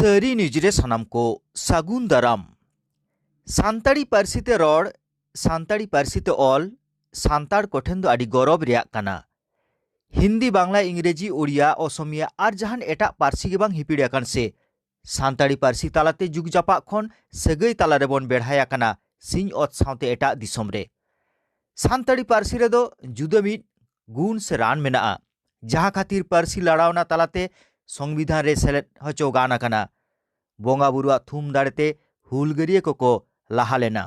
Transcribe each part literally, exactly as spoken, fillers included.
ᱛᱟᱹᱨᱤ ᱱᱤᱭᱩᱡᱽ ᱨᱮ ᱥᱟᱱᱟᱢ ᱠᱚ ᱥᱟᱹᱜᱩᱱ ᱫᱟᱨᱟᱢ᱾ ᱥᱟᱱᱛᱟᱲᱤ ᱯᱟᱹᱨᱥᱤ ᱛᱮ ᱨᱚᱲ, ᱥᱟᱱᱛᱟᱲᱤ ᱯᱟᱹᱨᱥᱤ ᱛᱮ ᱚᱞ ᱥᱟᱱᱛᱟᱲ ᱠᱚᱴᱷᱮᱱ ᱫᱚ ᱟᱹᱰᱤ ᱜᱚᱨᱚᱵᱽ ᱨᱮᱭᱟᱜ ᱠᱟᱱᱟ᱾ ᱦᱤᱱᱫᱤ, ᱵᱟᱝᱞᱟ, ᱤᱝᱨᱮᱡᱤ, ᱳᱲᱤᱭᱟ, ᱚᱥᱚᱢᱤᱭᱟ ᱟᱨ ᱡᱟᱦᱟᱱ ᱮᱴᱟᱜ ᱯᱟᱹᱨᱥᱤ ᱜᱮ ᱵᱟᱝ ᱦᱤᱯᱤᱲ ᱟᱠᱟᱱ ᱥᱮ ᱥᱟᱱᱛᱟᱲᱤ ᱯᱟᱹᱨᱥᱤ ᱛᱟᱞᱟᱛᱮ ᱡᱩᱜᱽ ᱡᱟᱯᱟᱜ ᱠᱷᱚᱱ ᱥᱟᱹᱜᱟᱹᱭ ᱛᱟᱞᱟ ᱨᱮᱵᱚᱱ ᱵᱮᱲᱦᱟᱭ ᱟᱠᱟᱱᱟ, ᱥᱤᱧᱚᱛ ᱥᱟᱶᱛᱮ ᱮᱴᱟᱜ ᱫᱤᱥᱚᱢ ᱨᱮ᱾ ᱥᱟᱱᱛᱟᱲᱤ ᱯᱟᱹᱨᱥᱤ ᱨᱮᱫᱚ ᱡᱩᱫᱟᱹ ᱢᱤᱫ ᱜᱩᱱ ᱥᱮ ᱨᱟᱱ ᱢᱮᱱᱟᱜᱼᱟ, ᱡᱟᱦᱟᱸ ᱠᱷᱟᱹᱛᱤᱨ ᱯᱟᱹᱨᱥᱤ ᱞᱟᱲᱟᱣᱱᱟ ᱛᱟᱞᱟᱛᱮ ᱥᱚᱝᱵᱤᱫᱷᱟᱱ ᱨᱮ ᱥᱮᱞᱮᱫ ᱦᱚᱪᱚ ᱜᱟᱱ ᱟᱠᱟᱱᱟ᱾ ᱵᱚᱸᱜᱟ ᱵᱩᱨᱩᱣᱟᱜ ᱛᱷᱩᱢ ᱫᱟᱲᱮᱛᱮ ᱦᱩᱞᱜᱟᱹᱨᱤᱭᱟᱹ ᱠᱚᱠᱚ ᱞᱟᱦᱟ ᱞᱮᱱᱟ᱾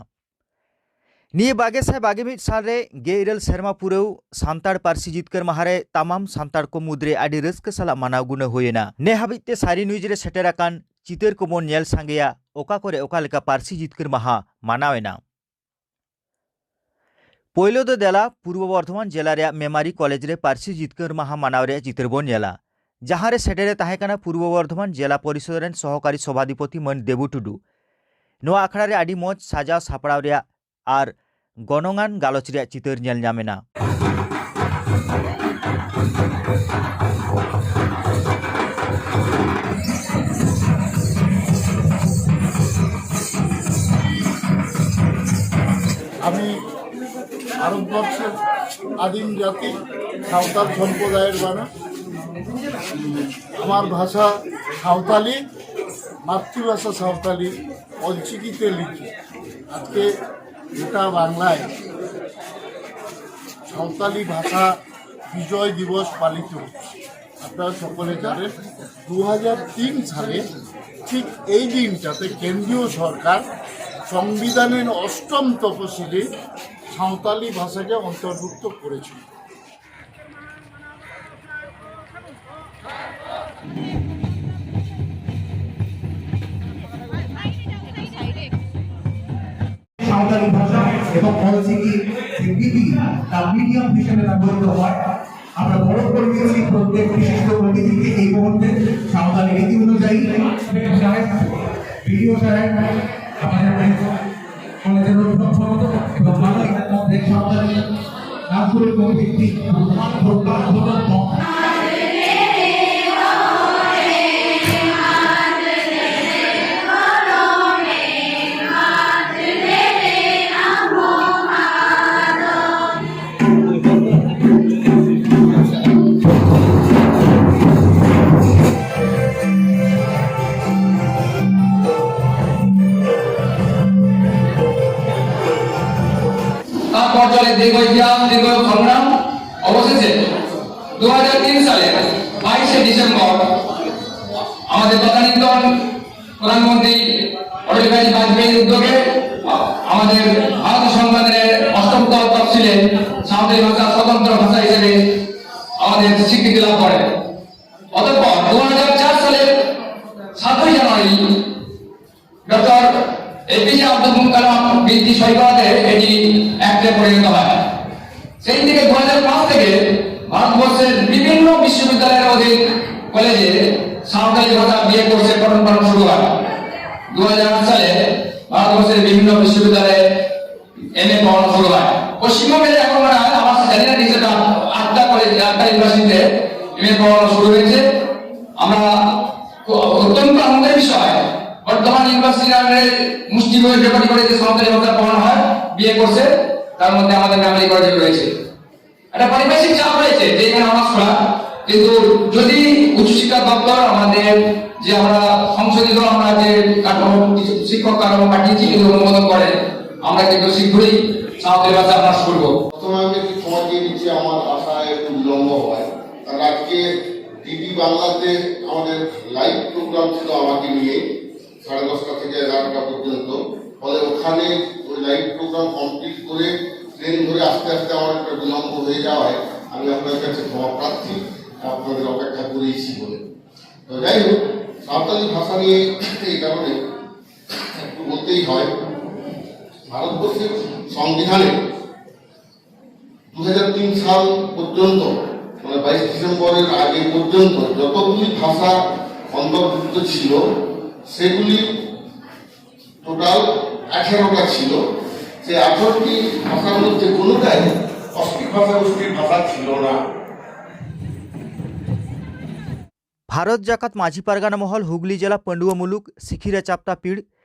ᱱᱤᱭᱟᱹ ᱵᱟᱜᱮ ᱥᱟᱭ ᱵᱟᱜᱮ ᱢᱤᱫ ᱥᱟᱞ ᱨᱮ ᱜᱮᱞ ᱤᱨᱟᱹᱞ ᱥᱮᱨᱢᱟ ᱯᱩᱨᱟᱹᱣ ᱥᱟᱱᱛᱟᱲ ᱯᱟᱹᱨᱥᱤ ᱡᱤᱛᱠᱟᱹᱨ ᱢᱟᱦᱟ ᱨᱮ ᱛᱟᱢᱟᱢ ᱥᱟᱱᱛᱟᱲ ᱠᱚ ᱢᱩᱫᱽᱨᱮ ᱟᱹᱰᱤ ᱨᱟᱹᱥᱠᱟᱹ ᱥᱟᱞᱟᱜ ᱢᱟᱱᱟᱣ ᱜᱩᱱᱟᱹᱣ ᱦᱩᱭᱮᱱᱟ᱾ ᱱᱮ ᱦᱟᱹᱵᱤᱡ ᱛᱮ ᱥᱟᱹᱨᱤ ᱱᱤᱭᱩᱡᱽ ᱨᱮ ᱥᱮᱴᱮᱨ ᱟᱠᱟᱱ ᱪᱤᱛᱟᱹᱨ ᱠᱚᱵᱚᱱ ᱧᱮᱞ ᱥᱟᱸᱜᱮᱭᱟ, ᱚᱠᱟ ᱠᱚᱨᱮ ᱚᱠᱟ ᱞᱮᱠᱟ ᱯᱟᱹᱨᱥᱤ ᱡᱤᱛᱠᱟᱹᱨ ᱢᱟᱦᱟ ᱢᱟᱱᱟᱣ ᱮᱱᱟ᱾ ᱯᱳᱭᱞᱳ ᱫᱚ ᱫᱮᱞᱟ ᱯᱩᱨᱵᱚ ᱵᱚᱨᱫᱷᱚᱢᱟᱱ ᱡᱮᱞᱟ ᱨᱮᱭᱟᱜ ᱢᱮᱢᱟᱨᱤ ᱠᱚᱞᱮᱡᱽ ᱨᱮ ᱯᱟᱹᱨᱥᱤ ᱡᱤᱛᱠᱟᱹᱨ ᱢᱟᱦᱟ ᱢᱟᱱᱟᱣ ᱨᱮᱭᱟᱜ ᱪᱤᱛᱟᱹᱨ ᱵᱚᱱ ᱧᱮᱞᱟ, ᱡᱟᱦᱟᱸ ᱨᱮ ᱥᱮᱴᱮᱨ ᱮ ᱛᱟᱦᱮᱸ ᱠᱟᱱᱟ ᱯᱩᱨᱵᱚ ᱵᱚᱨᱫᱷᱚᱢᱟᱱ ᱡᱮᱞᱟ ᱯᱚᱨᱤᱥᱚᱫ ᱨᱮᱱ ᱥᱚᱦᱚᱠᱟᱨᱤ ᱥᱚᱵᱷᱟᱫᱷᱤᱯᱚᱛᱤ ᱢᱟᱹᱱ ᱫᱮᱵᱩ ᱴᱩᱰᱩ᱾ ᱱᱚᱣᱟ ᱟᱠᱷᱲᱟ ᱨᱮ ᱟᱹᱰᱤ ᱢᱚᱸᱡᱽ ᱥᱟᱡᱟᱣ ᱥᱟᱯᱲᱟᱣ ᱨᱮᱭᱟᱜ ᱟᱨ ᱜᱚᱱᱚᱝᱟᱱ ᱜᱟᱞᱚᱪ ᱨᱮᱭᱟᱜ ᱪᱤᱛᱟᱹᱨ ᱧᱮᱞ ᱧᱟᱢ ᱮᱱᱟ᱾ আমি ভারতবর্ষের আদিম জাতি, সাঁওতাল সম্প্রদায়ের বানা। আমার ভাষা সাঁওতালি, মাতৃভাষা সাঁওতালি, অলচিকিতে লিখি। আজকে গোটা বাংলায় সাঁওতালি ভাষা বিজয় দিবস পালিত হচ্ছে। আপনারা সকলে জানেন, দু হাজার তিন সালে ঠিক এই দিনটাতে কেন্দ্রীয় সরকার সংবিধানের অষ্টম তফসিলে সাঁওতালি ভাষাকে অন্তর্ভুক্ত করেছিল। সাঁওতালি ভাষা এবং অলচিকি স্বীকৃতি তার মিডিয়াম হিসেবে ব্যবহৃত হয়। আমরা বরণ করে দিয়েছি প্রত্যেক বিশিষ্ট অতিথিকে এই মুহূর্তে সাঁওতালি রীতি অনুযায়ী। বিডিও সাহেব, বিডিও সাহেব, আমাদের কলেজের অধ্যক্ষ এবং বাঙালিদের মধ্যে সাঁওতালি আঞ্চলিক অভিব্যক্তি প্রধান প্রজ্ঞাবোধক বক্তা। তারপর চলে দীর্ঘ ইতিহাস, দীর্ঘ সংগ্রাম। অবশেষে দু হাজার তিন সালে বাইশে ডিসেম্বর আমাদের তদানীন্তন প্রধানমন্ত্রী অটল বিহারী বাজপেয়ীর উদ্যোগে আমাদের ভারত সংবিধানের অষ্টম তফসিলে সাঁওতালি ভাষা স্বতন্ত্র ভাষা হিসেবে আমাদের স্বীকৃতি লাভ করে। অতঃপর দু হাজার চার সালের সাতই জানুয়ারি ডক্টর এপিজে আব্দুল কালাম বিলটি সই করাতে এটি অ্যাক্টে পরিণত হয়। সেই থেকে দু হাজার পাঁচ থেকে ভারতবর্ষের বিভিন্ন বিশ্ববিদ্যালয়ের অধীন কলেজে সাঁওতালি ভাষা বিএ কোর্সের পঠন পাঠন শুরু হয়। দু হাজার আট সালে ভারতবর্ষের বিভিন্ন বিশ্ববিদ্যালয়ে এমএ পড়ানো শুরু হয়। পশ্চিমবঙ্গে এখন মনে হয়, আমার জানি না, ঠিক সেটা আটটা কলেজ, আটটা ইউনিভার্সিটিতে এমএ পড়ানো শুরু হয়েছে। আমরা অত্যন্ত আনন্দের বিষয়, বর্তমান ইউনিভার্সিটি আন্ডারে মুষ্টিমেয় ডেপুটি কলেজে সাঁওতালি ভাষা পড়ানো হয় বিএ কোর্সে, তার মধ্যে আমাদের মেমারি কলেজে রয়েছে। একটা পারিপার্শ্বিক চাপ রয়েছে যে এখানে অনার্স করা, কিন্তু যদি উচ্চশিক্ষা দপ্তর আমাদের যে আমরা সংশোধিত আমরা যে কাঠামো, কিছু শিক্ষক কাঠামো পাঠিয়েছি, যদি অনুমোদন করে, আমরা কিন্তু শীঘ্রই সাঁওতালি ভাষা অনার্স করবো। প্রথমে আমি একটু ক্ষমা চেয়ে নিচ্ছি, আমার আসা একটু বিলম্ব হয়, কারণ আজকে ডিডি বাংলাতে আমাদের লাইভ প্রোগ্রাম ছিল আমাকে নিয়ে, সাড়ে দশটা থেকে এগারোটা পর্যন্ত। ফলে ওখানে ওই লাইভ প্রোগ্রাম কমপ্লিট করে ট্রেন ধরে আস্তে আস্তে আমার একটা বিলম্ব হয়ে যাওয়ায় আমি আপনার কাছে ক্ষমা প্রার্থী, আপনাদের অপেক্ষা করেইছি বলে। তো যাই হোক, সাঁওতালি ভাষা নিয়ে এই কারণে একটু বলতেই হয়। ভারতবর্ষের সংবিধানে দু হাজার তিন সাল পর্যন্ত, মানে বাইশ ডিসেম্বরের আগে পর্যন্ত যতগুলি ভাষা অন্তর্ভুক্ত ছিল, সেগুলি টোটাল আঠারোটা ছিল। সেই আঠারোটি ভাষার মধ্যে কোনোটাই অস্ট্রিক ভাষাগোষ্ঠীর ভাষা ছিল না। ᱵᱷᱟᱨᱚᱛ ᱡᱟᱠᱟᱛ ᱢᱟᱹᱡᱷᱤ ᱯᱟᱨᱜᱟᱱᱟ ᱢᱚᱦᱚᱞ ᱦᱩᱜᱽᱞᱤ ᱡᱮᱞᱟ ᱯᱟᱺᱰᱩᱣᱟᱹ ᱢᱩᱞᱩᱠ ᱥᱤᱠᱷᱤᱨᱟ ᱪᱟᱯᱴᱟ ᱯᱤᱲ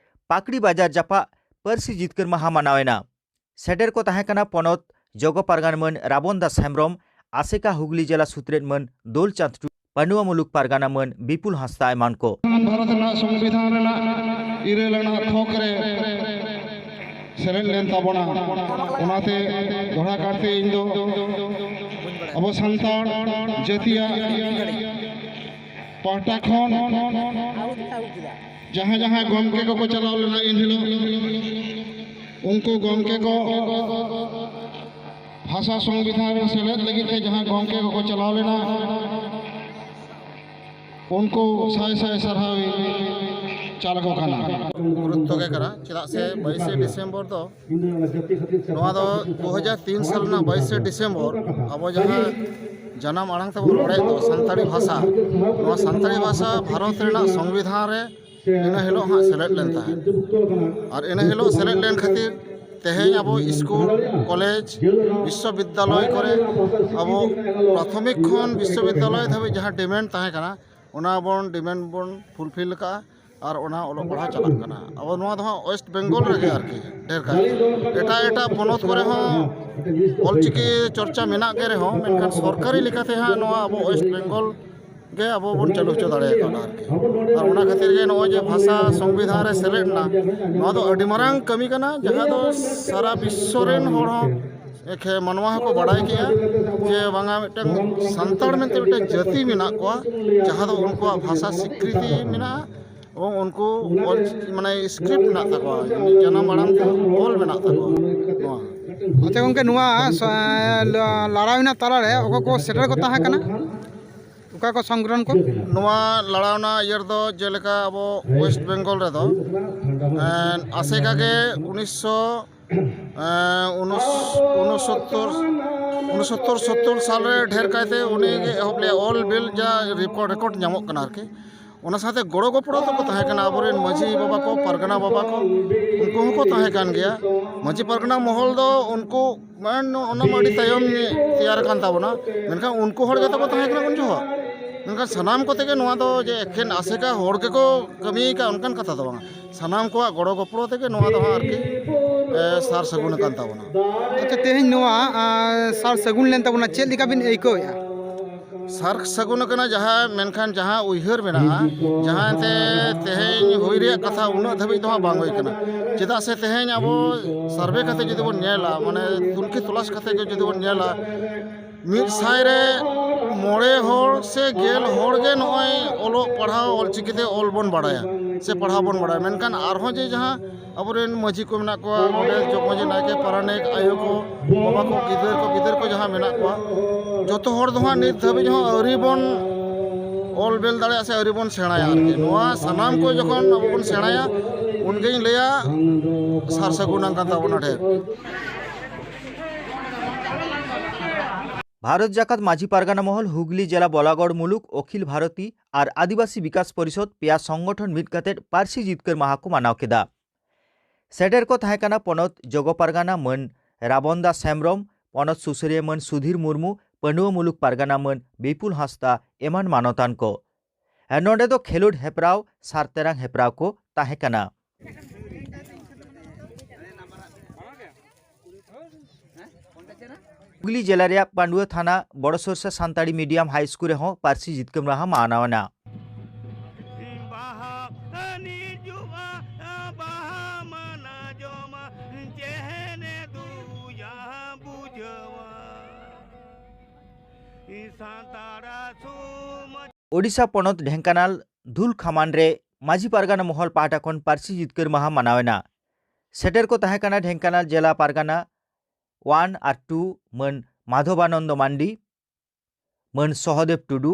ᱯᱟᱠᱲᱤ ᱵᱟᱡᱟᱨ ᱡᱟᱯᱟᱜ ᱯᱟᱹᱨᱥᱤ ᱡᱤᱛᱠᱟᱹᱨ ᱢᱟᱦᱟ ᱢᱟᱱᱟᱣ ᱮᱱᱟ᱾ ᱥᱮᱴᱮᱨ ᱠᱚ ᱛᱟᱦᱮᱸ ᱠᱟᱱᱟ ᱯᱚᱱᱚᱛ ᱡᱚᱜᱚ ᱯᱟᱨᱜᱟᱱᱟ ᱢᱟᱹᱱ ᱨᱟᱵᱚᱱ ᱫᱟᱥ ᱦᱮᱢᱵᱽᱨᱚᱢ, ᱟᱥᱮᱠᱟ ᱦᱩᱜᱽᱞᱤ ᱡᱮᱞᱟ ᱥᱩᱛᱨᱮᱛ ᱢᱟᱹᱱ ᱫᱳᱞ ᱪᱟᱸᱫᱽ ᱴᱩᱰᱩ, ᱯᱟᱺᱰᱩᱣᱟᱹ ᱢᱩᱞᱩᱠ ᱯᱟᱨᱜᱟᱱᱟ ᱢᱟᱹᱱ ᱵᱤᱯᱩᱞ ᱦᱟᱸᱥᱫᱟ ᱮᱢᱟᱱ ᱠᱚ᱾ ᱵᱷᱟᱨᱚᱛ ᱨᱮᱱᱟᱜ ᱥᱚᱝᱵᱤᱫᱷᱟᱱ ᱨᱮᱱᱟᱜ ᱤᱨᱟᱹᱞ ᱟᱱᱟᱜ ᱛᱷᱚᱠ ᱨᱮ ᱥᱮᱞᱮᱫ ᱞᱮᱱ ᱛᱟᱵᱚᱱᱟ᱾ ᱚᱱᱟᱛᱮ ᱫᱚᱦᱲᱟ ᱠᱟᱨᱛᱮ ᱤᱧ ᱫᱚ ᱟᱵᱚ ᱥᱟᱱᱛᱟᱲ ᱡᱟᱹᱛᱤᱭᱟᱜ ᱯᱟᱦᱴᱟ ᱠᱷᱚᱱ ᱡᱟᱦᱟᱸ ᱡᱟᱦᱟᱸ ᱜᱚᱢᱠᱮ ᱠᱚᱠᱚ ᱪᱟᱞᱟᱣ ᱞᱮᱱᱟ ᱮᱱ ᱦᱤᱞᱳᱜ, ᱩᱱᱠᱩ ᱜᱚᱢᱠᱮ ᱠᱚ ᱵᱷᱟᱥᱟ ᱥᱚᱝᱵᱤᱫᱷᱟᱱ ᱨᱮ ᱥᱮᱞᱮᱫ ᱞᱟᱹᱜᱤᱫ ᱛᱮ ᱡᱟᱦᱟᱸ ᱜᱚᱢᱠᱮ ᱠᱚᱠᱚ ᱪᱟᱞᱟᱣ ᱞᱮᱱᱟ, ᱩᱱᱠᱩ ᱥᱟᱭ ᱥᱟᱭ ᱥᱟᱨᱦᱟᱣ ᱤᱧ ᱪᱟᱞ ᱟᱠᱚ ᱠᱟᱱᱟ᱾ ᱜᱩᱨᱩᱛᱛᱚ ᱜᱮ ᱠᱟᱱᱟ, ᱪᱮᱫᱟᱜ ᱥᱮ ᱵᱟᱭᱤᱥᱮ ᱰᱤᱥᱮᱢᱵᱚᱨ ᱫᱚ, ᱱᱚᱣᱟ ᱫᱚ ᱫᱩ ᱦᱟᱡᱟᱨ ᱛᱤᱱ ᱥᱟᱞ ᱨᱮᱱᱟᱜ ᱵᱟᱭᱤᱥᱮ ᱰᱤᱥᱮᱢᱵᱚᱨ, ᱟᱵᱚ ᱡᱟᱦᱟᱸ ᱡᱟᱱᱟᱢ ᱟᱲᱟᱝ ᱛᱮᱵᱚᱱ ᱨᱚᱲᱮᱫ ᱫᱚ ᱥᱟᱱᱛᱟᱲᱤ ᱵᱷᱟᱥᱟ, ᱱᱚᱣᱟ ᱥᱟᱱᱛᱟᱲᱤ ᱵᱷᱟᱥᱟ ᱵᱷᱟᱨᱚᱛ ᱨᱮᱱᱟᱜ ᱥᱚᱝᱵᱤᱫᱷᱟᱱ ᱨᱮ ᱤᱱᱟᱹ ᱦᱤᱞᱳᱜ ᱦᱟᱸᱜ ᱥᱮᱞᱮᱫ ᱞᱮᱱ ᱛᱟᱦᱮᱸᱫ᱾ ᱟᱨ ᱤᱱᱟᱹ ᱦᱤᱞᱳᱜ ᱥᱮᱞᱮᱫ ᱞᱮᱱ ᱠᱷᱟᱹᱛᱤᱨ ᱛᱮᱦᱮᱧ ᱟᱵᱚ ᱥᱠᱩᱞ, ᱠᱚᱞᱮᱡᱽ, ᱵᱤᱥᱥᱚᱵᱤᱫᱽᱫᱟᱞᱚᱭ ᱠᱚᱨᱮ ᱟᱵᱚ ᱯᱨᱟᱛᱷᱚᱢᱤᱠ ᱠᱷᱚᱱ ᱵᱤᱥᱥᱚᱵᱤᱫᱽᱫᱟᱞᱚᱭ ᱫᱷᱟᱹᱵᱤᱡ ᱡᱟᱦᱟᱸ ᱰᱤᱢᱮᱱᱰ ᱛᱟᱦᱮᱸ ᱠᱟᱱᱟ, ᱚᱱᱟ ᱵᱚᱱ ᱰᱤᱢᱮᱱᱰ ᱵᱚᱱ ᱯᱷᱩᱞᱯᱷᱤᱞ ᱟᱠᱟᱫᱼᱟ᱾ ᱟᱨ ᱚᱱᱟ ᱚᱞᱚᱜ ᱯᱟᱲᱦᱟᱣ ᱪᱟᱞᱟᱜ ᱠᱟᱱᱟ᱾ ᱟᱵᱚ ᱱᱚᱣᱟ ᱫᱚ ᱦᱟᱸᱜ ᱳᱭᱮᱥᱴ ᱵᱮᱝᱜᱚᱞ ᱨᱮᱜᱮ ᱟᱨᱠᱤ ᱰᱷᱮᱨ ᱠᱟᱭᱛᱮ᱾ ᱮᱴᱟᱜ ᱮᱴᱟᱜ ᱯᱚᱱᱚᱛ ᱠᱚᱨᱮ ᱦᱚᱸ ᱚᱞᱪᱤᱠᱤ ᱪᱚᱨᱪᱟ ᱢᱮᱱᱟᱜ ᱜᱮ ᱨᱮᱦᱚᱸ, ᱢᱮᱱᱠᱷᱟᱱ ᱥᱚᱨᱠᱟᱨᱤ ᱞᱮᱠᱟᱛᱮ ᱦᱟᱸᱜ ᱱᱚᱣᱟ ᱟᱵᱚ ᱳᱭᱮᱥᱴ ᱵᱮᱝᱜᱚᱞ ᱜᱮ ᱟᱵᱚ ᱵᱚᱱ ᱪᱟᱹᱞᱩ ᱦᱚᱪᱚ ᱫᱟᱲᱮᱭᱟᱜ ᱠᱟᱱᱟ ᱟᱨᱠᱤ᱾ ᱟᱨ ᱚᱱᱟ ᱠᱷᱟᱹᱛᱤᱨ ᱜᱮ ᱱᱚᱜᱼᱚᱭ ᱡᱮ ᱵᱷᱟᱥᱟ ᱥᱚᱝᱵᱤᱫᱷᱟᱱ ᱨᱮ ᱥᱮᱞᱮᱫ ᱮᱱᱟ, ᱱᱚᱣᱟ ᱫᱚ ᱟᱹᱰᱤ ᱢᱟᱨᱟᱝ ᱠᱟᱹᱢᱤ ᱠᱟᱱᱟ, ᱡᱟᱦᱟᱸ ᱫᱚ ᱥᱟᱨᱟ ᱵᱤᱥᱥᱚ ᱨᱮᱱ ᱦᱚᱲ ᱦᱚᱸ ᱮᱠᱷᱮ ᱢᱟᱱᱣᱟ ᱦᱚᱸᱠᱚ ᱵᱟᱰᱟᱭ ᱠᱮᱜᱼᱟ ᱡᱮ ᱵᱟᱝᱟ ᱢᱤᱫᱴᱟᱝ ᱥᱟᱱᱛᱟᱲ ᱢᱮᱱᱛᱮ ᱢᱤᱫᱴᱟᱝ ᱡᱟᱹᱛᱤ ᱢᱮᱱᱟᱜ ᱠᱚᱣᱟ, ᱡᱟᱦᱟᱸ ᱫᱚ ᱩᱱᱠᱩᱣᱟᱜ ᱵᱷᱟᱥᱟ ᱥᱤᱠᱨᱤᱛᱤ ᱢᱮᱱᱟᱜᱼᱟ ᱮᱵᱚᱝ ᱩᱱᱠᱩ ᱚᱞ, ᱢᱟᱱᱮ ᱥᱠᱨᱤᱯᱴ ᱢᱮᱱᱟᱜ ᱛᱟᱠᱚᱣᱟ, ᱡᱟᱱᱟᱢ ᱟᱲᱟᱝ ᱛᱮ ᱚᱞ ᱢᱮᱱᱟᱜ ᱛᱟᱠᱚᱣᱟ᱾ ᱱᱚᱣᱟ ᱟᱪᱪᱷᱟ ᱜᱚᱝᱠᱮ, ᱱᱚᱣᱟ ᱥᱟ-, ᱞᱟ-, ᱞᱟᱲᱟᱣᱱᱟ ᱛᱟᱞᱟᱨᱮ ᱚᱠᱚᱭ ᱠᱚ ᱥᱮᱴᱮᱨ ᱠᱚ ᱛᱟᱦᱮᱸ ᱠᱟᱱᱟ? ᱚᱠᱟ ᱠᱚ ᱥᱚᱝᱜᱚᱴᱷᱚᱱ ᱠᱚ? ᱱᱚᱣᱟ ᱞᱟᱲᱟᱣᱱᱟ ᱤᱭᱟᱹ ᱨᱮᱫᱚ ᱡᱮᱞᱮᱠᱟ ᱟᱵᱚ ᱳᱭᱮᱥᱴ ᱵᱮᱝᱜᱚᱞ ᱨᱮᱫᱚ, ᱮᱸ, ᱟᱥᱮᱠᱟ ᱜᱮ ᱩᱱᱤᱥᱥᱚ ᱮᱸ, ᱩᱱᱩᱥ-, ᱩᱱᱩᱥᱚᱛᱛᱚᱨ, ᱩᱱᱩᱥᱚᱛᱛᱚᱨ ᱥᱚᱛᱛᱚᱨ ᱥᱟᱞ ᱨᱮ ᱰᱷᱮᱨ ᱠᱟᱭᱛᱮ ᱩᱱᱤ ᱜᱮ ᱮᱦᱚᱵ ᱞᱮᱫᱼᱟ, ᱚᱞ ᱵᱤᱞ ᱡᱟ ᱨᱮᱠᱚᱨᱰ, ᱨᱮᱠᱚᱨᱰ ᱧᱟᱢᱚᱜ ᱠᱟᱱᱟ ᱟᱨᱠᱤ᱾ ᱚᱱᱟ ᱥᱟᱶᱛᱮ ᱜᱚᱲᱚ ᱜᱚᱯᱚᱲᱚ ᱫᱚᱠᱚ ᱛᱟᱦᱮᱸ ᱠᱟᱱᱟ, ᱟᱵᱚᱨᱮᱱ ᱢᱟᱹᱡᱷᱤ ᱵᱟᱵᱟ ᱠᱚ, ᱯᱟᱨᱜᱟᱱᱟ ᱵᱟᱵᱟ ᱠᱚ, ᱩᱱᱠᱩ ᱦᱚᱸᱠᱚ ᱛᱟᱦᱮᱸ ᱠᱟᱱ ᱜᱮᱭᱟ᱾ ᱢᱟᱹᱡᱷᱤ ᱯᱟᱨᱜᱟᱱᱟ ᱢᱚᱦᱚᱞ ᱫᱚ ᱩᱱᱠᱩ, ᱢᱟᱱᱮ, ᱚᱱᱟ ᱢᱟ ᱟᱹᱰᱤ ᱛᱟᱭᱚᱢ ᱛᱮᱭᱟᱨ ᱟᱠᱟᱱ ᱛᱟᱵᱚᱱᱟ, ᱢᱮᱱᱠᱷᱟᱱ ᱩᱱᱠᱩ ᱦᱚᱲ ᱜᱮᱛᱚ ᱠᱚ ᱛᱟᱦᱮᱸ ᱠᱟᱱᱟ ᱩᱱ ᱡᱚᱦᱚᱜ᱾ ᱢᱮᱱᱠᱷᱟᱱ ᱥᱟᱱᱟᱢ ᱠᱚᱛᱮ ᱜᱮ ᱱᱚᱣᱟ ᱫᱚ ᱡᱮ ᱮᱠᱷᱮᱱ ᱟᱥᱮᱠᱟ ᱦᱚᱲ ᱜᱮᱠᱚ ᱠᱟᱹᱢᱤ ᱟᱠᱟᱫ ᱚᱱᱠᱟᱱ ᱠᱟᱛᱷᱟ ᱫᱚ ᱵᱟᱝᱟ, ᱥᱟᱱᱟᱢ ᱠᱚᱣᱟᱜ ᱜᱚᱲᱚ ᱜᱚᱯᱚᱲᱚ ᱛᱮᱜᱮ ᱱᱚᱣᱟ ᱫᱚ ᱦᱟᱸᱜ ᱟᱨᱠᱤ, ᱮ, ᱥᱟᱨ ᱥᱟᱹᱜᱩᱱ ᱟᱠᱟᱱ ᱛᱟᱵᱚᱱᱟ᱾ ᱟᱪᱪᱷᱟ, ᱛᱮᱦᱮᱧ ᱱᱚᱣᱟ, ᱟ, ᱥᱟᱨ ᱥᱟᱹᱜᱩᱱ ᱞᱮᱱ ᱛᱟᱵᱚᱱᱟ, ᱪᱮᱫ ᱞᱮᱠᱟ ᱵᱤᱱ ᱟᱹᱭᱠᱟᱹᱣᱮᱫᱼᱟ? ᱥᱟᱨ ᱥᱟᱹᱜᱩᱱ ᱟᱠᱟᱱᱟ ᱡᱟᱦᱟᱸ, ᱢᱮᱱᱠᱷᱟᱱ ᱡᱟᱦᱟᱸ ᱩᱭᱦᱟᱹᱨ ᱢᱮᱱᱟᱜᱼᱟ, ᱡᱟᱦᱟᱸ ᱮᱱᱛᱮ ᱛᱮᱦᱮᱧ ᱦᱩᱭ ᱨᱮᱭᱟᱜ ᱠᱟᱛᱷᱟ ᱩᱱᱟᱹᱜ ᱫᱷᱟᱹᱵᱤᱡ ᱫᱚ ᱦᱟᱸᱜ ᱵᱟᱝ ᱦᱩᱭ ᱠᱟᱱᱟ᱾ ᱪᱮᱫᱟᱜ ᱥᱮ ᱛᱮᱦᱮᱧ ᱟᱵᱚ ᱥᱟᱨᱵᱷᱮ ᱠᱟᱛᱮ ᱡᱩᱫᱤ ᱵᱚᱱ ᱧᱮᱞᱟ, ᱢᱟᱱᱮ ᱛᱩᱱᱠᱷᱤ ᱛᱚᱞᱟᱥ ᱠᱟᱛᱮ ᱜᱮ ᱡᱩᱫᱤ ᱵᱚᱱ ᱧᱮᱞᱟ, ᱢᱤᱫ ᱥᱟᱭ ᱨᱮ ᱢᱚᱬᱮ ᱦᱚᱲ ᱥᱮ ᱜᱮᱞ ᱦᱚᱲ ᱜᱮ ᱱᱚᱜᱼᱚᱭ ᱚᱞᱚᱜ ᱯᱟᱲᱦᱟᱣ ᱚᱞᱪᱤᱠᱤ ᱛᱮ ᱚᱞ ᱵᱚᱱ ᱵᱟᱲᱟᱭᱟ ᱥᱮ ᱯᱟᱲᱦᱟᱣ ᱵᱚᱱ ᱵᱟᱲᱟᱭᱟ, ᱢᱮᱱᱠᱷᱟᱱ ᱟᱨᱦᱚᱸ ᱡᱮ ᱡᱟᱦᱟᱸ ᱟᱵᱚᱨᱮᱱ ᱢᱟᱹᱡᱷᱤ ᱠᱚ ᱢᱮᱱᱟᱜ ᱠᱚᱣᱟ, ᱚᱸᱰᱮ ᱡᱚᱜᱽ ᱢᱟᱹᱡᱷᱤ, ᱱᱟᱭᱠᱮ, ᱯᱟᱨᱟᱱᱤᱠ, ᱟᱭᱳ ᱠᱚ, ᱵᱟᱵᱟ ᱠᱚ, ᱜᱤᱫᱟᱹᱨ ᱠᱚ, ᱯᱤᱫᱟᱹᱨ ᱠᱚ ᱡᱟᱦᱟᱸ ᱢᱮᱱᱟᱜ ᱠᱚᱣᱟ, ᱡᱚᱛᱚ ᱦᱚᱲ ᱫᱚ ᱦᱟᱸᱜ ᱱᱤᱛ ᱫᱷᱟᱹᱵᱤᱡ ᱦᱚᱸ ᱟᱹᱣᱨᱤ ᱵᱚᱱ ᱚᱞ ᱵᱮᱞ ᱫᱟᱲᱮᱭᱟᱜᱼᱟ ᱥᱮ ᱟᱹᱣᱨᱤ ᱵᱚᱱ ᱥᱮᱬᱟᱭᱟ ᱟᱨᱠᱤ᱾ ᱱᱚᱣᱟ ᱥᱟᱱᱟᱢ ᱠᱚ ᱡᱚᱠᱷᱚᱱ ᱟᱵᱚ ᱵᱚᱱ ᱥᱮᱬᱟᱭᱟ, ᱩᱱᱜᱮᱧ ᱞᱟᱹᱭᱟ ᱥᱟᱨ ᱥᱟᱹᱜᱩᱱ ᱟᱠᱟᱱ ᱛᱟᱵᱚᱱᱟ ᱰᱷᱮᱨ᱾ ᱵᱷᱟᱨᱚᱛ ᱡᱟᱠᱟᱛ ᱢᱟᱹᱡᱷᱤ ᱯᱟᱨᱜᱟᱱᱟ ᱢᱚᱦᱚᱞ ᱦᱩᱜᱽᱞᱤ ᱡᱮᱞᱟ ᱵᱚᱞᱟᱜᱚᱲ ᱢᱩᱞᱩᱠ ᱚᱠᱷᱤᱞ ᱵᱷᱟᱨᱚᱛᱤ ᱟᱨ ᱟᱹᱫᱤᱵᱟᱹᱥᱤ ᱵᱤᱠᱟᱥ ᱯᱚᱨᱤᱥᱚᱫᱽ ᱯᱮᱭᱟ ᱥᱚᱝᱜᱚᱴᱷᱚᱱ ᱢᱤᱫ ᱠᱟᱛᱮ ᱯᱟᱹᱨᱥᱤ ᱡᱤᱛᱠᱟᱹᱨ ᱢᱟᱦᱟ ᱠᱚ ᱢᱟᱱᱟᱣ ᱠᱮᱫᱟ᱾ ᱥᱮᱴᱮᱨ ᱠᱚ ᱛᱟᱦᱮᱸ ᱠᱟᱱᱟ ᱯᱚᱱᱚᱛ ᱡᱚᱜᱚ ᱯᱟᱨᱜᱟᱱᱟ ᱢᱟᱹᱱ ᱨᱟᱵᱚᱱ ᱫᱟᱥ ᱦᱮᱢᱵᱽᱨᱚᱢ, ᱯᱚᱱᱚᱛ ᱥᱩᱥᱟᱹᱨᱤᱭᱟᱹ ᱢᱟᱹᱱ ᱥᱩᱫᱷᱤᱨ ᱢᱩᱨᱢᱩ, ᱯᱟᱹᱰᱩᱣᱟᱹ ᱢᱩᱞᱩᱠ ᱯᱟᱨᱜᱟᱱᱟ ᱢᱟᱹᱱ ᱵᱤᱯᱩᱞ ᱦᱟᱸᱥᱫᱟ ᱮᱢᱟᱱ ᱢᱟᱱᱚᱛᱟᱱ ᱠᱚ᱾ ᱱᱚᱰᱮ ᱫᱚ ᱠᱷᱮᱞᱳᱰ ᱦᱮᱯᱨᱟᱣ, ᱥᱟᱨ ᱛᱮᱨᱟᱝ ᱦᱮᱯᱨᱟᱣ ᱠᱚ ᱛᱟᱦᱮᱸ ᱠᱟᱱᱟ᱾ ᱦᱩᱜᱽᱞᱤ ᱡᱮᱞᱟ ᱨᱮᱭᱟᱜ ᱯᱟᱺᱰᱩᱣᱟᱹ ᱛᱷᱟᱱᱟ ᱵᱚᱲᱚ ᱥᱚᱨᱥᱟ ᱥᱟᱱᱛᱟᱲᱤ ᱢᱤᱰᱤᱭᱟᱢ ᱦᱟᱭ ᱥᱠᱩᱞ ᱨᱮᱦᱚᱸ ᱯᱟᱹᱨᱥᱤ ᱡᱤᱛᱠᱟᱹᱨ ᱢᱟᱦᱟ ᱢᱟᱱᱟᱣ ᱮᱱᱟ᱾ ᱵᱟᱦᱟ ᱱᱤᱡᱩᱜᱼᱟ, ᱵᱟᱦᱟ ᱢᱟᱱᱟ ᱡᱚᱢᱟ, ᱪᱮᱦᱮᱱᱮ ᱫᱩᱭᱟ ᱵᱩᱡᱷᱟᱹᱣᱟ᱾ ᱥᱟᱱᱛᱟᱲ ᱥᱚᱢᱟᱡᱽ ᱳᱰᱤᱥᱟ ᱯᱚᱱᱚᱛ ᱰᱷᱮᱝᱠᱟᱱᱟᱞ ᱫᱷᱩᱞ ᱠᱷᱟᱢᱟᱱ ᱨᱮ ᱢᱟᱹᱡᱷᱤ ᱯᱟᱨᱜᱟᱱᱟ ᱢᱚᱦᱚᱞ ᱯᱟᱦᱴᱟ ᱠᱷᱚᱱ ᱯᱟᱹᱨᱥᱤ ᱡᱤᱛᱠᱟᱹᱨ ᱢᱟᱦᱟ ᱢᱟᱱᱟᱣ ᱮᱱᱟ᱾ ᱥᱮᱴᱮᱨ ᱠᱚ ᱛᱟᱦᱮᱸ ᱠᱟᱱᱟ ᱰᱷᱮᱝᱠᱟᱱᱟᱞ ᱡᱮᱞᱟ ᱯᱟᱨᱜᱟᱱᱟ ᱳᱣᱟᱱ ᱟᱨ ᱴᱩ ᱢᱟᱹᱱ ᱢᱟᱫᱷᱚᱵᱟᱱᱚᱱᱫᱚ ᱢᱟᱱᱰᱤ, ᱢᱟᱹᱱ ᱥᱚᱦᱚᱫᱮᱵ ᱴᱩᱰᱩ,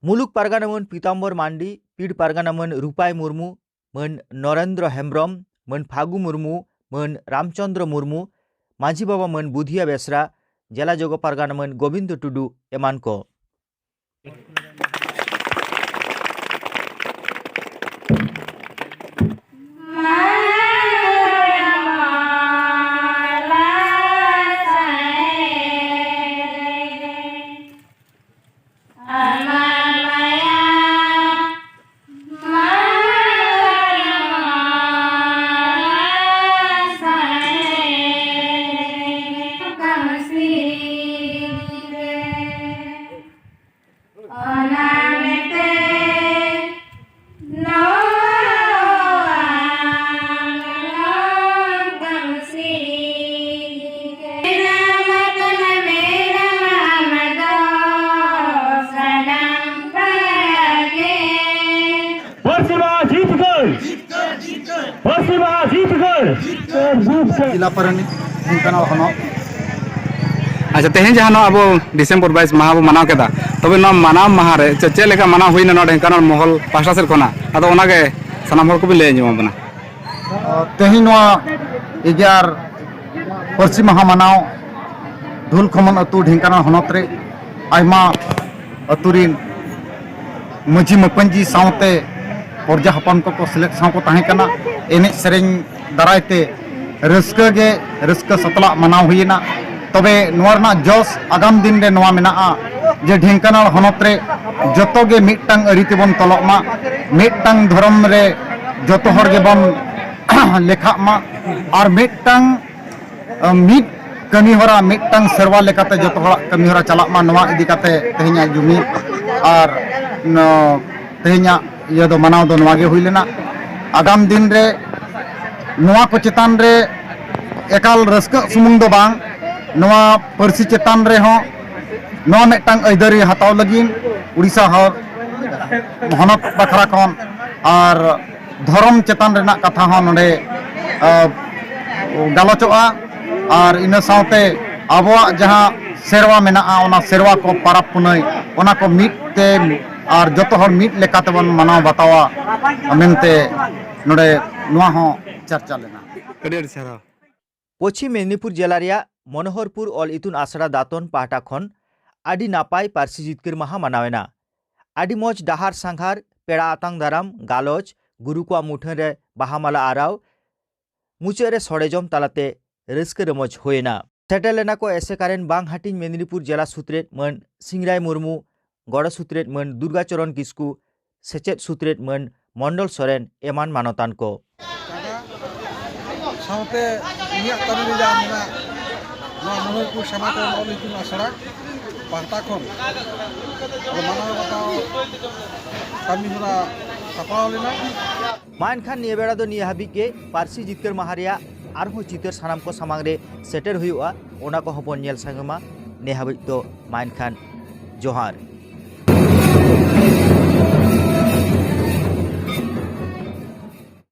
ᱢᱩᱞᱩᱠ ᱯᱟᱨᱜᱟᱱᱟ ᱢᱟᱹᱱ ᱯᱤᱛᱟᱢᱵᱚᱨ ᱢᱟᱱᱰᱤ, ᱯᱤᱲ ᱯᱟᱨᱜᱟᱱᱟ ᱢᱟᱹᱱ ᱨᱩᱯᱟᱭ ᱢᱩᱨᱢᱩ, ᱢᱟᱹᱱ ᱱᱚᱨᱮᱱᱫᱨᱚ ᱦᱮᱢᱵᱽᱨᱚᱢ, ᱢᱟᱹᱱ ᱯᱷᱟᱹᱜᱩ ᱢᱩᱨᱢᱩ, ᱢᱟᱹᱱ ᱨᱟᱢᱪᱚᱸᱫᱽᱨᱚ ᱢᱩᱨᱢᱩ, ᱢᱟᱹᱡᱷᱤ ᱵᱟᱵᱟ ᱢᱟᱹᱱ ᱵᱩᱫᱷᱤᱭᱟ ᱵᱮᱥᱨᱟ, ᱡᱮᱞᱟ ᱡᱚᱜᱚ ᱯᱟᱨᱜᱟᱱᱟ ᱢᱟᱹᱱ ᱜᱳᱵᱤᱱᱫᱚ ᱴᱩᱰᱩ ᱮᱢᱟᱱ ᱠᱚ᱾ ᱡᱮᱞᱟ ᱯᱟᱨᱟᱱᱤᱠ, ᱰᱷᱮᱝᱠᱟᱱᱟᱞ ᱦᱚᱱᱚᱛ᱾ ᱟᱪᱪᱷᱟ, ᱛᱮᱦᱮᱧ ᱡᱟᱦᱟᱸ ᱱᱚᱣᱟ ᱟᱵᱚ ᱰᱤᱥᱮᱢᱵᱚᱨ ᱵᱟᱭᱤᱥ ᱢᱟᱦᱟ ᱵᱚ ᱢᱟᱱᱟᱣ ᱠᱮᱫᱟ, ᱛᱚᱵᱮ ᱱᱚᱣᱟ ᱢᱟᱱᱟᱣ ᱢᱟᱦᱟ ᱨᱮ ᱪᱮᱫ, ᱪᱮᱫ ᱞᱮᱠᱟ ᱢᱟᱱᱟᱣ ᱦᱩᱭᱱᱟ ᱱᱚᱣᱟ ᱰᱷᱮᱝᱠᱟᱱᱟᱞ ᱢᱚᱦᱚᱞ ᱯᱟᱦᱴᱟ ᱥᱮᱫ ᱠᱷᱚᱱᱟᱜ? ᱟᱫᱚ ᱚᱱᱟᱜᱮ ᱥᱟᱱᱟᱢ ᱦᱚᱲ ᱠᱚᱵᱤᱱ ᱞᱟᱹᱭ ᱟᱸᱡᱚᱢ ᱟᱵᱚᱱᱟ᱾ ᱛᱮᱦᱮᱧ ᱱᱚᱣᱟ ᱮᱜᱟᱨ ᱯᱟᱹᱨᱥᱤ ᱢᱟᱦᱟ ᱢᱟᱱᱟᱣ ᱫᱷᱩᱞᱠᱷᱚᱢᱚᱱ ᱟᱹᱛᱩ ᱰᱷᱮᱝᱠᱟᱱᱟᱞ ᱦᱚᱱᱚᱛ ᱨᱮ ᱟᱭᱢᱟ ᱟᱹᱛᱩ ᱨᱤᱱ ᱢᱟᱹᱡᱷᱤ ᱢᱟᱯᱟᱹᱧᱡᱤ ᱥᱟᱶᱛᱮ ᱯᱚᱨᱡᱟ ᱦᱚᱯᱚᱱ ᱠᱚᱠᱚ ᱥᱮᱞᱮᱫ ᱥᱟᱶ ᱠᱚ ᱛᱟᱦᱮᱸ ᱠᱟᱱᱟ᱾ ᱮᱱᱮᱡ ᱥᱮᱨᱮᱧ ᱫᱟᱨᱟᱭ ᱛᱮ ᱨᱟᱹᱥᱠᱟᱹ ᱜᱮ ᱨᱟᱹᱥᱠᱟᱹ ᱥᱟᱛᱞᱟᱜ ᱢᱟᱱᱟᱣ ᱦᱩᱭᱮᱱᱟ᱾ ᱛᱚᱵᱮ ᱱᱚᱣᱟ ᱨᱮᱱᱟᱜ ᱡᱚᱥ ᱟᱜᱟᱢ ᱫᱤᱱ ᱨᱮ ᱱᱚᱣᱟ ᱢᱮᱱᱟᱜᱼᱟ ᱡᱮ ᱰᱷᱮᱝᱠᱟᱱᱟᱞ ᱦᱚᱱᱚᱛ ᱨᱮ ᱡᱚᱛᱚ ᱜᱮ ᱢᱤᱫᱴᱟᱝ ᱟᱹᱨᱤ ᱛᱮᱵᱚᱱ ᱛᱚᱞᱚᱜ ᱢᱟ, ᱢᱤᱫᱴᱟᱝ ᱫᱷᱚᱨᱚᱢ ᱨᱮ ᱡᱚᱛᱚ ᱦᱚᱲ ᱜᱮᱵᱚᱱ ᱞᱮᱠᱷᱟᱜ ᱢᱟ, ᱟᱨ ᱢᱤᱫᱴᱟᱝ ᱢᱤᱫ ᱠᱟᱹᱢᱤ ᱦᱚᱨᱟ, ᱢᱤᱫᱴᱟᱝ ᱥᱮᱨᱣᱟ ᱞᱮᱠᱟᱛᱮ ᱡᱚᱛᱚ ᱦᱚᱲᱟᱜ ᱠᱟᱹᱢᱤ ᱦᱚᱨᱟ ᱪᱟᱞᱟᱜ ᱢᱟ, ᱱᱚᱣᱟ ᱤᱫᱤ ᱠᱟᱛᱮ ᱛᱮᱦᱮᱧᱟᱜ ᱡᱩᱢᱤᱫ ᱟᱨ ᱱᱚ-, ᱛᱮᱦᱮᱧᱟᱜ ᱤᱭᱟᱹ ᱫᱚ ᱢᱟᱱᱟᱣ ᱫᱚ ᱱᱚᱣᱟ ᱜᱮ ᱦᱩᱭ ᱞᱮᱱᱟ᱾ ᱟᱜᱟᱢ ᱫᱤᱱ ᱨᱮ ᱱᱚᱣᱟ ᱠᱚ ᱪᱮᱛᱟᱱ ᱨᱮ ᱮᱠᱟᱞ ᱨᱟᱹᱥᱠᱟᱹᱜ ᱥᱩᱢᱩᱝ ᱫᱚ ᱵᱟᱝ, ᱱᱚᱣᱟ ᱯᱟᱹᱨᱥᱤ ᱪᱮᱛᱟᱱ ᱨᱮᱦᱚᱸ ᱱᱚᱣᱟ ᱢᱤᱫᱴᱟᱝ ᱟᱹᱭᱫᱟᱹᱨᱤ ᱦᱟᱛᱟᱣ ᱞᱟᱹᱜᱤᱫ ᱩᱲᱤᱥᱥᱟ ᱦᱚᱲ ᱦᱚᱱᱚᱛ ᱵᱟᱠᱷᱨᱟ ᱠᱷᱚᱱ ᱟᱨ ᱫᱷᱚᱨᱚᱢ ᱪᱮᱛᱟᱱ ᱨᱮᱱᱟᱜ ᱠᱟᱛᱷᱟ ᱦᱚᱸ ᱱᱚᱰᱮ, ᱟ, ᱜᱟᱞᱚᱪᱚᱜᱼᱟ᱾ ᱟᱨ ᱤᱱᱟᱹ ᱥᱟᱶᱛᱮ ᱟᱵᱚᱣᱟᱜ ᱡᱟᱦᱟᱸ ᱥᱮᱨᱣᱟ ᱢᱮᱱᱟᱜᱼᱟ, ᱚᱱᱟ ᱥᱮᱨᱣᱟ ᱠᱚ, ᱯᱟᱨᱟᱵᱽ ᱯᱩᱱᱟᱹᱭ, ᱚᱱᱟ ᱠᱚ ᱢᱤᱫ ᱛᱮ ᱟᱨ ᱡᱚᱛᱚ ᱦᱚᱲ ᱢᱤᱫ ᱞᱮᱠᱟ ᱛᱮᱵᱚᱱ ᱢᱟᱱᱟᱣ ᱵᱟᱛᱟᱣᱟ ᱢᱮᱱᱛᱮ ᱱᱚᱰᱮ ᱱᱚᱣᱟ ᱦᱚᱸ ᱪᱟᱨᱪᱟ ᱞᱮᱱᱟ᱾ ᱟᱹᱰᱤ ᱟᱹᱰᱤ ᱥᱟᱨᱦᱟᱣ᱾ ᱯᱚᱪᱷᱤᱢ ᱢᱮᱫᱽᱱᱤᱯᱩᱨ ᱡᱮᱞᱟ ᱨᱮᱭᱟᱜ ᱢᱚᱱᱳᱦᱚᱨᱯᱩᱨ ᱚᱞ ᱤᱛᱩᱱ ᱟᱥᱲᱟ ᱫᱟᱛᱚᱱ ᱯᱟᱦᱴᱟ ᱠᱷᱚᱱ ᱟᱹᱰᱤ ᱱᱟᱯᱟᱭ ᱯᱟᱹᱨᱥᱤ ᱡᱤᱛᱠᱟᱹᱨ ᱢᱟᱦᱟ ᱢᱟᱱᱟᱣ ᱮᱱᱟ᱾ ᱟᱹᱰᱤ ᱢᱚᱡᱽ ᱰᱟᱦᱟᱨ ᱥᱟᱸᱜᱷᱟᱨ, ᱯᱮᱲᱟ ᱟᱛᱟᱝ ᱫᱟᱨᱟᱢ, ᱜᱟᱞᱚᱪ, ᱜᱩᱨᱩ ᱠᱚᱣᱟᱜ ᱢᱩᱴᱷᱟᱹᱱ ᱨᱮ ᱵᱟᱦᱟ ᱢᱟᱞᱟ ᱟᱨᱟᱣ, ᱢᱩᱪᱟᱹᱫ ᱨᱮ ᱥᱚᱲᱮ ᱡᱚᱢ ᱛᱟᱞᱟᱛᱮ ᱨᱟᱹᱥᱠᱟᱹ ᱨᱚᱢᱚᱡᱽ ᱦᱩᱭ ᱮᱱᱟ᱾ ᱥᱮᱴᱮᱨ ᱞᱮᱱᱟ ᱠᱚ ᱮᱥᱮᱠᱟ ᱨᱮᱱ ᱵᱟᱝ ᱦᱟᱹᱴᱤᱧ ᱢᱮᱫᱽᱱᱤᱯᱩᱨ ᱡᱮᱞᱟ ᱥᱩᱛᱨᱮᱛ ᱢᱟᱹᱱ ᱥᱤᱝᱨᱟᱭ ᱢᱩᱨᱢᱩ, ᱜᱚᱲᱚ ᱥᱩᱛᱨᱮᱛ ᱢᱟᱹᱱ ᱫᱩᱨᱜᱟ ᱪᱚᱨᱚᱱ ᱠᱤᱥᱠᱩ, ᱥᱮᱪᱮᱫ ᱥᱩᱛᱨᱮᱛ ᱢᱟᱹᱱ ᱢᱚᱱᱰᱚᱞ ᱥᱚᱨᱮᱱ ᱮᱢᱟᱱ ᱢᱟᱱᱚᱛᱟᱱ ᱠᱚ᱾ ᱥᱟᱶᱛᱮ ᱤᱧᱟᱹᱜ ᱛᱟᱹᱨᱤ ᱨᱮᱭᱟᱜ ᱢᱮᱱᱟᱜ ᱱᱚᱣᱟ ᱢᱚᱱᱳᱦᱚᱨᱯᱩᱨ ᱥᱟᱢᱟᱴᱚᱱ ᱚᱞ ᱤᱛᱩᱱ ᱟᱥᱲᱟ ᱯᱟᱦᱴᱟ ᱠᱷᱚᱱ ᱢᱟᱱᱟᱣ ᱵᱟᱛᱟᱣ ᱠᱟᱹᱢᱤ ᱦᱚᱨᱟ ᱥᱟᱯᱲᱟᱣ ᱞᱮᱱᱟ᱾ ᱢᱟ ᱮᱱᱠᱷᱟᱱ ᱱᱤᱭᱟᱹ ᱵᱮᱲᱟ ᱫᱚ ᱱᱤᱭᱟᱹ ᱦᱟᱹᱵᱤᱡ ᱜᱮ᱾ ᱯᱟᱹᱨᱥᱤ ᱡᱤᱛᱠᱟᱹᱨ ᱢᱟᱦᱟ ᱨᱮᱭᱟᱜ ᱟᱨᱦᱚᱸ ᱪᱤᱛᱟᱹᱨ ᱥᱟᱱᱟᱢ ᱠᱚ ᱥᱟᱢᱟᱝ ᱨᱮ ᱥᱮᱴᱮᱨ ᱦᱩᱭᱩᱜᱼᱟ, ᱚᱱᱟ ᱠᱚᱦᱚᱸ ᱵᱚᱱ ᱧᱮᱞ ᱥᱟᱸᱜᱮ ᱢᱟ᱾ ᱱᱮ ᱦᱟᱹᱵᱤᱡ ᱫᱚ ᱢᱟ ᱮᱱᱠᱷᱟᱱ ᱡᱚᱦᱟᱨ᱾